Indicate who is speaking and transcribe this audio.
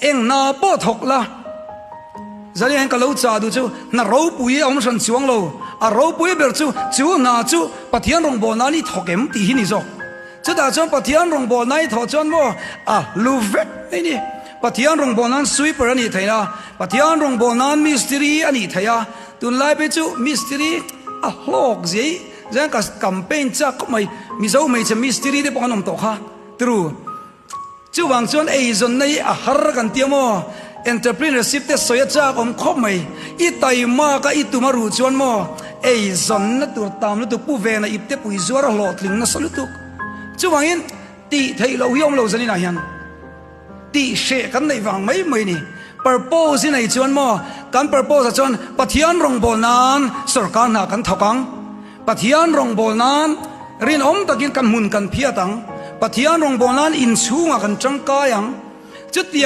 Speaker 1: Eng hna pawh thawk la. Zali hian ka lo chah duh chu hna ropui a awm hran chuang lo. A ropui ber chu chu hna chu Pathian rawngbâwl nan i thawk em tih hi ni zawk. Chutah chuan Pathian rawngbâwl nan i thawh chuan maw a hlu vek mai ni. Pathian rawngbâwl nan sweeper a nih theih a, Pathian rawngbâwl nan mistiri a nih theih a. Tunlai phei chu mistiri a hlawk zia i zan ka campaign chak khawp mai. Mizo hmeichhe mistiri te pawh an awm tawh kha. True. Chuvang chuan eizawnna hi a har kan ti a maw? Entrepreneurship te sawi a chak awm khawp mai. I taimak a i tum a ruh chuan maw eizawnna tur tam lutuk pu vena ip te pui zuar a hlawhtling nasa lutuk. Chuvangin tih theih loh hi awm lo zaninah hian tih hreh kan neih vang mai mai ni. Purpose i nei chuan maw kan purpose ah chuan Pathian rawngbâwl nan sawrkar hna kan thawk ang. Pathian rawngbâwl nan rinawm takin kan hmun kan phiat ang. Pathian rawngbâwl nan inchhungah kan tangkai ang. Chutia.